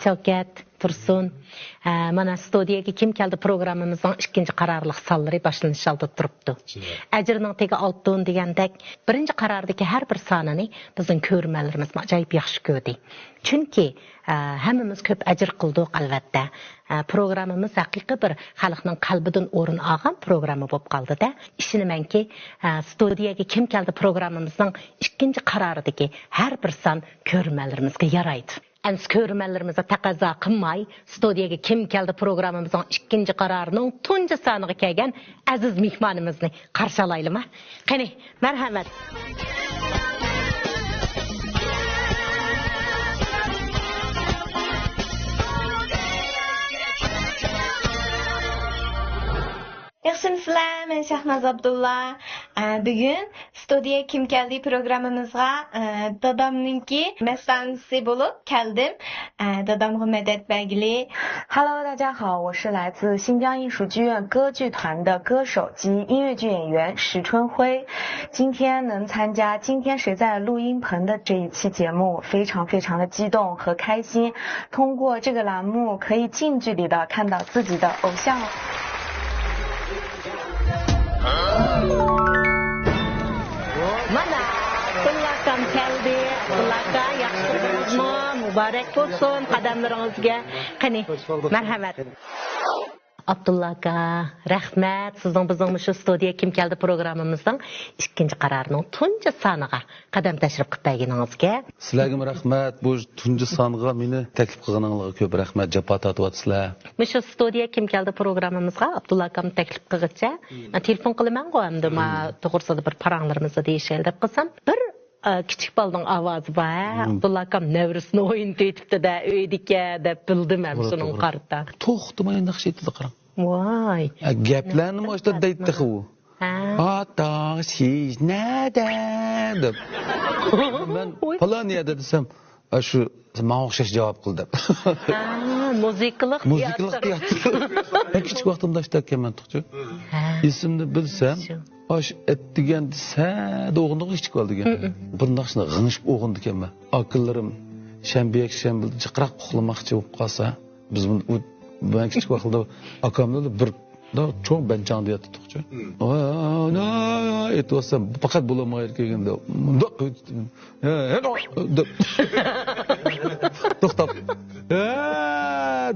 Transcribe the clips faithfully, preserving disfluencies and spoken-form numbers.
شەۋكەت، تۇرسۇن، ھە، مانا ستۇدىيەگە كىم كەلدى پروگراممىمىزنىڭ ئىككىنچى قارارلىق سانلىرى باشلىنىش ئالدىدا تۇرۇپتۇ. ئەجرىنىڭ تېگى ئالتۇن دېگەندەك، بىرىنچى قارارىدىكى ھەر بىر سانىنى بىزنىڭ كۆرۈرمەنلىرىمىزمۇ ئاجايىپ ياخشى كۆردى. چۈنكى، ھە، ھەممىمىز كۆپ ئەجىر قىلدۇق، ئەلۋەتتە. ھە، پروگراممىمىز ھەقىقىي بىر خەلقنىڭ قەلبىدىن ئورۇن ئالغان پروگرامما بولۇپ قالدى-دە. ئىشىنىمەنكى، ھە، ستۇدىيەگە كىم كەلدى پروگراممىمىزنىڭ ئىككىنچى قارارىدىكى ھەر بىر سان كۆرۈرمەنلىرىمىزگە يارايدۇ. ئەمسە كۆرۈرمەنلىرىمىزگە تەقەززا قىلماي، ستۇدىيەگە كىم كەلدى پروگراممىمىزنىڭ ئىككىنچى قارارىنىڭ تۇنجى سانىغا كەلگەن ئەزىز مېھمانىمىزنى قارشى ئالايلىما؟ قېنى، مەرھەمەت. ياخشىمۇسىلەر؟ مەن شاھناز ئابدۇللا. ئە، بۈگۈن ستۇدىيە كىم كەلدى پروگراممىمىزغا، ئە، دادامنىڭكى مەستانىسى بولۇپ كەلدىم. ئە، دادامغا مەدەت بەرگىلى. 哈喽，大家好，我是来自新疆艺术剧院歌剧团的歌手及音乐剧演员石春晖。今天能参加《今天谁在录音棚》的这一期节目，非常非常的激动和开心。通过这个栏目，可以近距离的看到自己的偶像。 مانا، ئابدۇللا ئاكام كەلدى. ئابدۇللا ئاكا، ياخشى تۇردىڭىزمۇ؟ مۇبارەك بولسۇن قەدەملىرىڭىزگە. قېنى، مەرھەمەت. ئابدۇللا ئاكا، رەھمەت، سىزنىڭ بىزنىڭ مۇشۇ ستۇدىيە كىم كەلدى پروگراممىمىزنىڭ ئىككىنچى قارارىنىڭ تۇنجى سانىغا قەدەم تەشرىپ قىلىپ بەرگىنىڭىزگە. سىلەرگىمۇ رەھمەت، بۇ تۇنجى سانغا مېنى تەكلىپ قىلغىنىڭلارغا كۆپ رەھمەت، جاپا تارتىۋاتىسىلەر. مۇشۇ ستۇدىيە كىم كەلدى پروگراممىمىزغا ئابدۇللا ئاكام تەكلىپ قىلغىچە، مەن تېلېفون قىلىمەنغۇ ئەمدى، ما توغرىسىدا بىر پاراڭلىرىمىزنى دېيىشەيلى دەپ قىلسام، بىر ئە، كىچىك بالىنىڭ ئاۋازى بار، ھە؟ ئابدۇللا ئاكام نەۋرىسىنى ئوينىتىۋېتىپتۇ-دە، ئۆيدىكەن دەپ بىلدىم ھەم شۇنىڭغا قارىتا. توختىماي ناخشا ئېيتىدۇ قاراڭ. ۋاي. گەپلەرنىمۇ ئاشۇنداق دەيدۇ تېخى ئۇ. ھە. ئاتاڭ سىز نەدە؟ دەپ. مەن پالان يەردە دېسەم، ئاشۇ ماڭا ئوخشاش جاۋاب قىل دەپ. ھە، مۇزىكىلىق مۇزىكىلىق تىياتىر. مەن كىچىك ۋاقتىمدا ئاشۇنداق ئىكەنمەن تۇقچى. ھە. ئېسىمنى بىلسەم، ئاش ئەتىگەندە سەدە ئوغۇندىغۇ كىچىك بالا دېگەن. بىر ناخشىنى غىڭشىپ ئوغۇندىكەنمەن. ئاكىلىرىم شەنبە يەكشەنبىدە جىقراق ئۇخلىماقچى بولۇپ قالسا، بىز بۇنى، ئۇ، مەن كىچىك ۋاقىتلاردا ئاكامنىلا بىر چوڭ بەنچاڭدا ياتاتتۇقچۇ. ئانا ئېيتىۋاتسام، پەقەت بولالمايدىكەن مۇنداق قىلىپ، ھە، ھە، دەپ. توختاپ، ھە،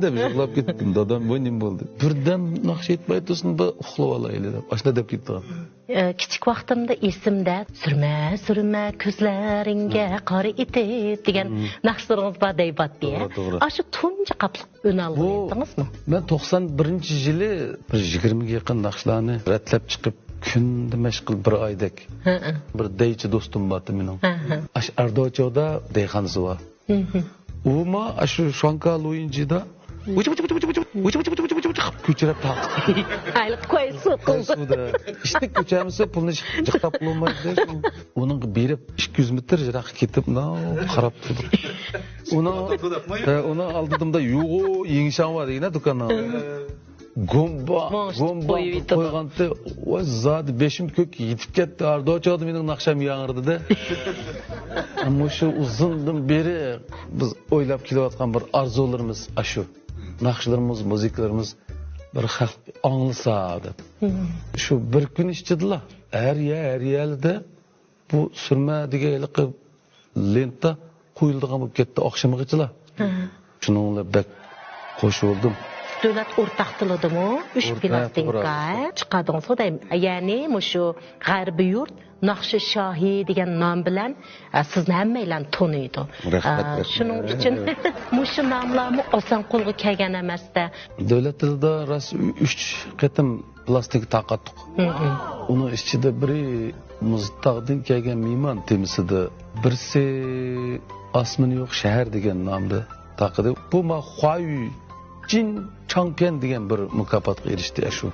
دەپ يىغلاپ كەتتىم. دادام، ۋاي، نېمە بولدى؟ بىردەم ناخشا ئېيتماي تۇرسۇن، بىر ئۇخلىۋالايلى دەپ، ئاشۇنداق دەپ كېتىدىغان. ئە، كىچىك ۋاقتىمدا ئېسىمدە، سۈرمە، سۈرمە كۆزلىرىڭگە قارا ئېتىپ دېگەن ناخشىلىرىڭىز بار دەيۋاتتى. توغرا، توغرا. ئاشۇ تۇنجى قاپلىق ئۈن ئالغىلى يەتتىڭىزمۇ؟ مەن توقسان بىرىنچى يىلى بىر يىگىرمىگە يېقىن ناخشىلارنى رەتلەپ چىقىپ، كۈندە مەشىق قىلىپ بىر ئايدەك. ھە، ھە. بىر دەيچى دوستۇم بارتى مېنىڭ. ھە، ھە. ئاشۇ ئەردوچودا دەيخانىسى بار. ئۇمۇ ئاشۇ شۇاڭكا لۇيىنجىدا ۋىچ ۋىچ ۋىچ ۋىچ ۋىچ ۋىچ ۋىچ ۋىچ ۋىچ ۋىچ ۋىچ ۋىچ ۋىچ كۆچۈرۈپ تارتتى. ھەيلىقى كويسۇ قىلدى. كويسۇدا. ئىشتە كۆچەمىسە پۇلنى جىقلاپ بولمايدۇ. ئۇنىڭغا بېرىپ ئىككى يۈز مېتىر يىراققا كېتىپ، مانا قاراپ تۇردۇم. ئۇنىڭ، ھە، ئۇنىڭ ئالدىدا يۇغۇ يىڭشاڭ بار دېگەن دۇكاننىڭ. گومبا، گومبا قويغانتى، ۋاي زادى بېشىم كۆككە يېتىپ كەتتى. ئاردۇچاغدا مېنىڭ ناخشام ياڭرىدى-دە. مۇشۇ ئۇزۇندىن بېرى بىز ئويلاپ كېلىۋاتقان بىر ئارزۇلىرىمىز ئاشۇ. ناخشىلىرىمىز، مۇزىكىلىرىمىز بىر خەلق ئاڭلىسا دەپ. شۇ بىر كۈن ئىچىدىلا ھەر يەر، ھەر يەرلىدە بۇ سۈرمە دېگەن ھېلىقى لېنتا قويۇلىدىغان بولۇپ كەتتى ئاخشىمىغىچىلا. شۇنىڭ بىلەن بەك خوش بولدۇم. دۆلەت ئورتاق تىلىدىمۇ ئۈچ پىلاسىنكا چىقاردىڭىزغۇ دەيمەن. يەنى مۇشۇ غەربىي يۇرت ناخشا شاھى دېگەن نام بىلەن، ئە، سىزنى ھەممەيلەن تونۇيدۇ. رەھمەت، ئە، رەھمەت. شۇنىڭ ئۈچۈن مۇشۇ ناملارمۇ ئاسان قولغا كەلگەن ئەمەس-دە. دۆلەت تىلىدا راست ئۈچ قېتىم پىلاستىنكا تارقاتتۇق. ئۇنىڭ ئىچىدە بىرى مۇزتاغدىن كەلگەن مېھمان تېمىسىدا، بىرسى ئاسمىنى يوق شەھەر دېگەن نامدا تارقىدى. بۇ ما خۇايۈ جىن چاڭكەن دېگەن بىر مۇكاپاتقا ئېرىشتى ئاشۇ.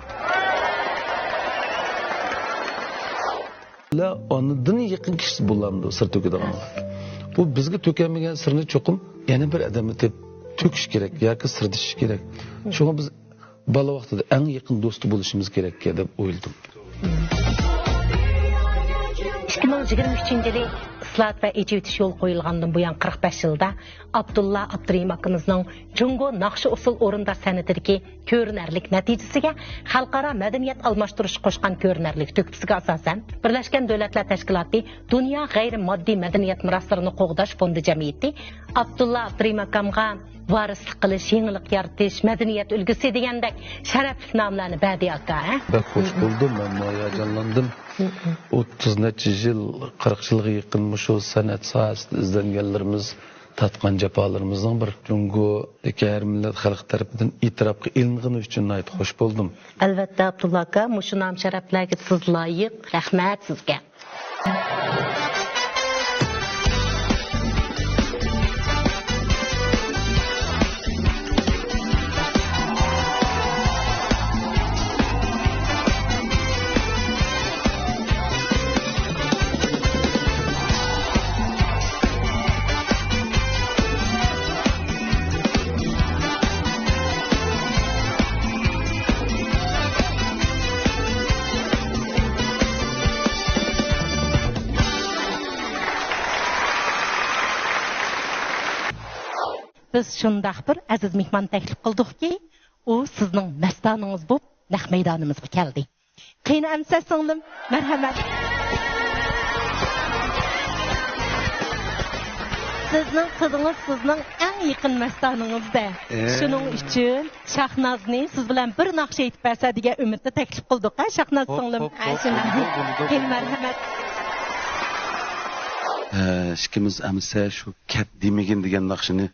ئاندىن يېقىن كىشىسى بولامدۇ سىر تۆكىدىغانغا؟ بۇ بىزگە تۆكەلمىگەن سىرنى چوقۇم يەنە بىر ئادەمگە تۆكۈش كېرەك ياكى سىردىشىش كېرەك. شۇڭا بىز بالا ۋاقتىدا ئەڭ يېقىن دوستى بولۇشىمىز كېرەككەن دەپ ئويلىدىم. ئىككى مىڭ يىگىرمە ئۈچىنچى يىلى ئىسلاھات ۋە ئېچىۋېتىش يولغا قويۇلغاندىن بۇيان قىرىق بەش يىلدا ئابدۇللا ئابدۇرېھىم ئاكىمىزنىڭ جۇڭگو ناخشا-ئۇسسۇل ئورۇنداش سەنئىتىدىكى كۆرۈنەرلىك نەتىجىسىگە خەلقئارا مەدەنىيەت ئالماشتۇرۇشقا قوشقان كۆرۈنەرلىك تۆھپىسىگە ئاساسەن، بىرلەشكەن دۆلەتلەر تەشكىلاتى دۇنيا غەيرىي ماددىي مەدەنىيەت مىراسلىرىنى قوغداش فوندى جەمئىيىتى ئابدۇللا ئابدۇرېھىم ئاكامغا ۋارىسلىق قىلىش، يېڭىلىق يارىتىش، مەدەنىيەت ئۈلگىسى دېگەندەك شەرەپلىك ناملارنى بەردى، ئاكا، ھە؟ بەك خوش بولدۇم، مەنمۇ ھاياجانلاندىم. ئوتتۇز نەچچە يىل، قىرىق يىلغا يېقىن مۇشۇ سەنئەت ساھەسىدە ئىزدەنگەنلىرىمىز، تارتقان جاپالىرىمىزنىڭ بىر جۇڭگودىكى ھەر مىللەت خەلق تەرىپىدىن ئېتىراپقا ئېلىنغىنى ئۈچۈن ناھايىتى خوش بولدۇم. ئەلۋەتتە، ئابدۇللا ئاكا، مۇشۇ نام شەرەپلەرگە سىز لايىق. رەھمەت سىزگە. بىز شۇنداق بىر ئەزىز مېھمان تەكلىپ قىلدۇقكى، ئۇ سىزنىڭ مەستانىڭىز بولۇپ نەق مەيدانىمىزغا كەلدى. قېنى ئەمىسە سىڭلىم، مەرھەمەت. سىزنىڭ قىزىڭىز سىزنىڭ ئەڭ يېقىن مەستانىڭىزدە. ئە. شۇنىڭ ئۈچۈن شاھنازنى سىز بىلەن بىر ناخشا ئېيتىپ بەرسە دېگەن ئۈمىدتە تەكلىپ قىلدۇق، ھە، شاھناز خوپ، سىڭلىم؟ خوپ، ئە، خوپ، شۇنداق. بولىدۇ، بولىدۇ، قېنى، بولىدۇ. مەرھەمەت. ئە، ئىككىمىز ئەمىسە شۇ كەت دېمىگىن دېگەن ناخشىنى،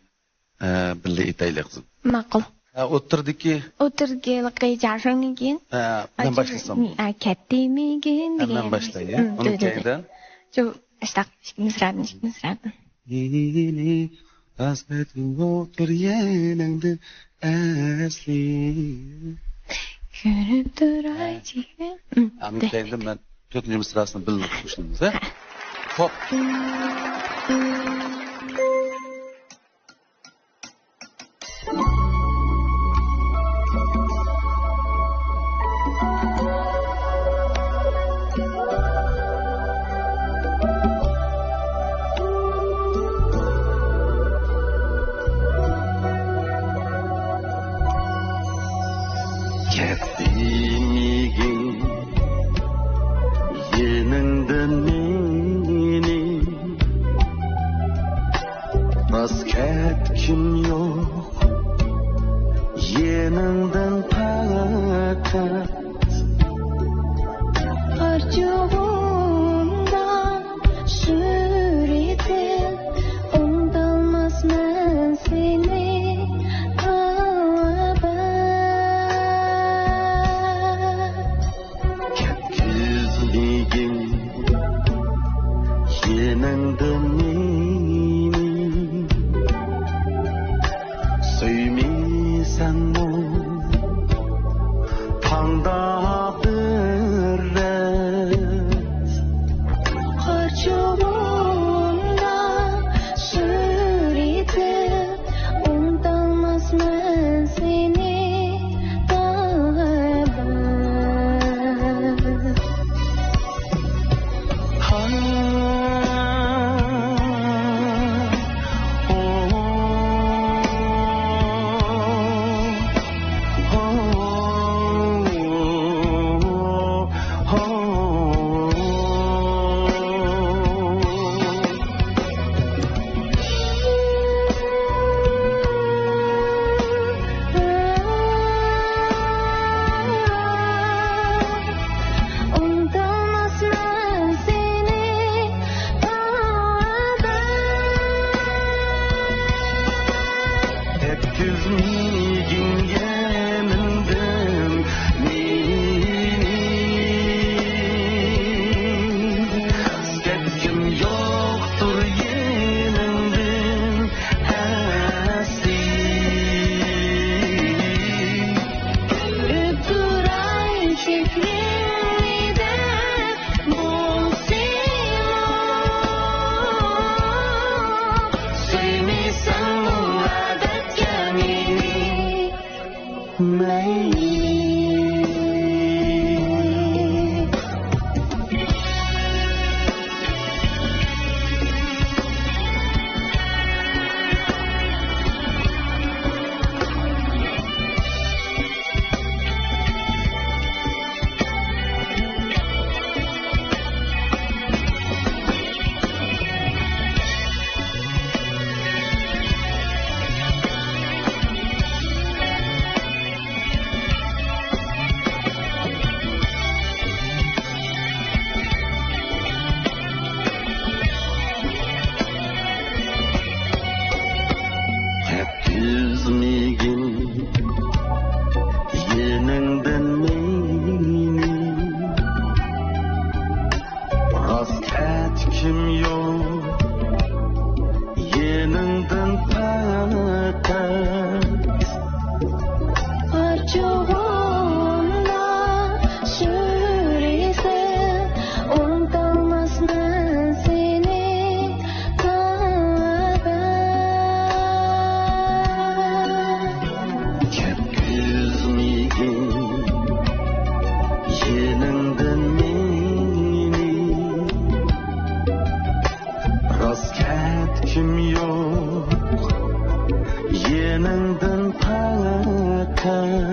ئە، بىللە ئېيتايلى، قىزىم. ماقۇل. ئە، ئوتتۇرىدىكى؟ ئوتتۇرىدىكى جاڭشۇڭنىڭكى. ئە، مەن باشلىسام؟ ئە، كەت دېمىگىن دېگەن. مەن باشلاي، ئە؟ ئۇنىڭ كەينىدىن؟ شۇ، ئاشتاق ئىككى مىسرادىن، ئىككى مىسرادىن. ھەسرەتىم ئوتتۇر يېنىڭدىن ئەسلى. كۆرۈپ تۇراي جىگەر. ئۇنىڭ كەينىدىن مەن تۆتىنچى مىسراسىنى بىللە قوشىمىز، ھە؟ خوپ. كەتمىگىن يېنىڭدىن مېنى، راست كەتكۈم يوق يېنىڭدىن پەقەت. قارچۇغۇمدا سۈرىتىم، ئۇنتالماسمەن سېنى ئاباد. كەتكۈزمىگىن يېنىڭدىن مېنى، سۆيمىسەڭمۇ تاڭدا بىر رەت. سېنىڭدىن پەقەت ئارچۇغۇملا سۈرىسەن، ئۇنتالماسمەن سېنى تاغدا. كەتكۈزمىگىن يېنىڭدىن مېنى، راست كەتكۈم يوق يېنىڭدىن پەقەت.